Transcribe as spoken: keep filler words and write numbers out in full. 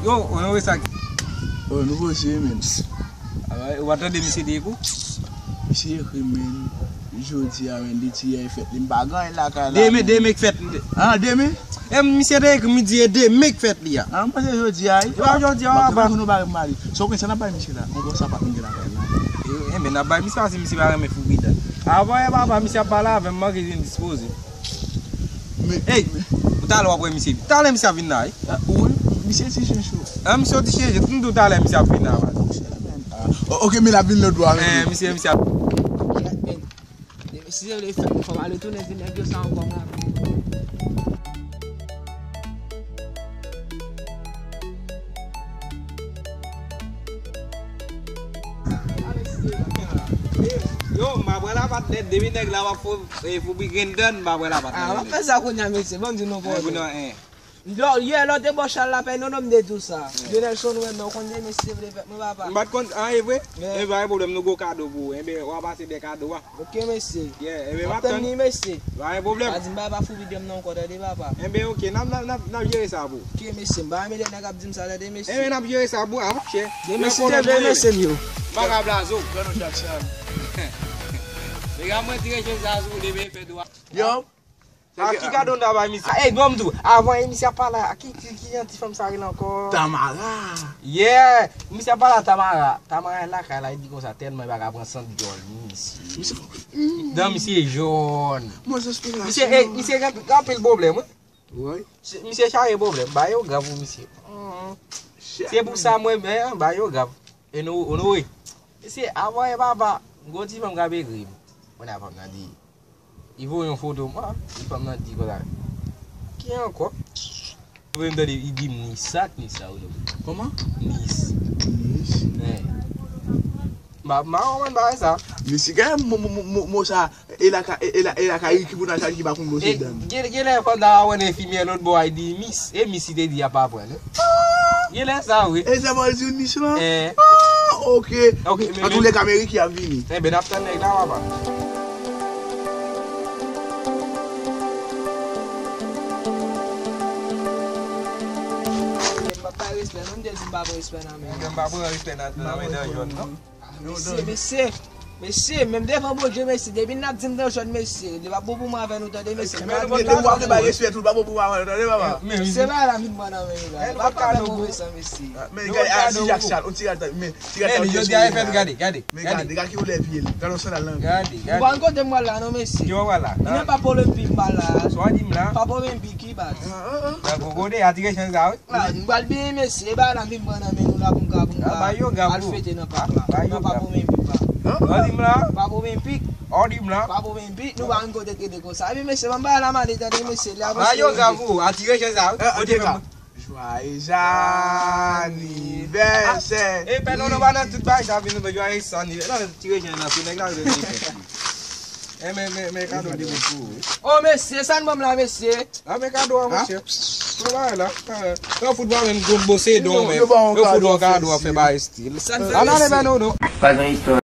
Yo, onore sa. Oh, nouvo se men. Ou pa tande misye te ekri? Misye ekri men. Jodi a men, li di yè fèt li. M pa gen anyen lakay la. Demen, demen k fèt li. Ah, demen? E misye te ekri, mi di e demen k fèt li a. Ah, m panse jodi a wi. E pa jodi a, papa. Mwen nou ba mari. So konn sa n ap bay misye la. Mwen bon sa pa konn gen lakay la. E, e men n ap bay misye pase misye pa renmen fou bida. Avan e papa, misye ap pale avè m, manke endispoze. Ey, ou talè w ap wè misye. Talè misye ap vin la wi. Wi, misye ti chen cho. Ah, misye ti chen cho. M di w talè misye ap vin la. Ah, ok, men l ap vin lòt bò a. Eh, misye, misye ap. Si se vle fè, fò m ale tounen di nèg yo sa ankò, m rapele. Yo, m pa pran lapat nèt, depi nèg la w ap fou, e, fou bri grenn dan, m pa pran lapat nèt. Ah, w ap fè sa kounye a, mesye, ban m di nou konnen. Yè lò te bò chal la pè non non m de tou sa. Yo Nelson wè men ou konn de mesye vle fèt mwen papa. M pa t konn an e vre. E pa gen pwoblèm nou gon kado pou ou. Enben w a pase de kado a. Ok mesye. Yeah, enben m ap tann li mesye. Pa gen pwoblèm. Pa di m pa pa fou bidè m non ankò tande papa. Enben ok n ap n ap n ap jere sa pou ou. Ok mesye m pa renmen lè nèg ap di m sa tande mesye. Enben n ap jere sa pou ou a monchè. De mesye de mesye m yo. M pa ka blaze w. Nèg a mwen tire chen sa sou ou depi fè dwa. Yo. A ki kado n ta bay misye? Ey, ban m di w, avan emisyon ap pale a, ki, ki, ki jan ti fanm sa rele ankò? Tamara. Yeah, misye ap pale a Tamara. Tamara lakay la, li di konsa, tèlman li pa ka pran sant dyòl misye. Dan misye jòn. Misye, ey, misye gen anpil pwoblèm, wi. Misye chaje pwoblèm, ba yo grav pou misye. Se pou sa mwen, men, ba yo grav. E nou, onore. Mesye, avan e papa, gon ti fanm k ap ekri m. Mwen a fanm nan di. Li voye yon foto mwen, li fanm nan di konsa. Ki ankò? Ou vle m tande li di Nisa, Nisa ou nou. Kòman? Nis. Nis. Eh. Ma, ma, mwen ba sa. Nis, gade mo, mo, mo, mo, mo sa, e la ka, e, e la, e la ka ki pou nan chal ki pa konn bwose dan. Gen, gen lè fanm ta wè enfimyè lòt bò a, li di mis, e mis li te di a pa pran, non? Gen lè sa, wi. E sa vle di Nis lan? Eh. Ah, ok. Ok, men, men. An tou lè ka Meriki ap vini. Enben, n ap tann nèg la, papa. M ap bay respè, non, m te di m pa pran respè nan men. Enben, m pa pran respè nan, nan men dan jòn, non. Mesye, mesye, mesye, menm devan Bondye, mesye, depi n ap di m dan jòn, mesye, li pa bon pou mwen avè nou, tande, mesye. Men nou pa ka bay respè tou, li pa bon pou mwen avè nou, tande, papa. Se pa la vin pran nan men yo la. Li pa fè move san, mesye. Men gade, a, si Jak Chal, on ti gade, men, ti gade, jodi a e fèt, gade, gade. Men gade, gade ki koulè pye l. Gade yon sandal nan pye l. Gade, gade. Ou pa konn kote m pral la, non, mesye. Ki w pral la? Nan Pap Olenpik m pral la. Sa w di m la? Pap Olenpik, ki baz? Nan gode, atire chan sa, wi. Ah, nou pral benyen mesye, e bagay la vin pran nan men nou la pou n ka, pou n ka al fete nan pak la. Nan Pap Olenpik la. Ou di m la? Pap Olenpik. Ou di m la? Pap Olenpik, nou pa menm kote t rete konsa. Epi mesye, ban m bagay la m ale tande mesye, lè avanse. Ba yo grav ou, atire chan sa, wi. Kote menm. Joyeux anniversaire. E pè non non pa nan tout bagay sa vin nou fè joyeux anniversaire. Non, tire chan nan sou nèg la. E men, men, men kado de pou ou, wi. Oh mesye, sa n ban m la mesye. A men kado a monchè. Pran bagay la. Pran fout ba menm gwo bose don men. Yo fout yon kado a fè bagay stil. Ann ale men nou non. Pa gen istwa.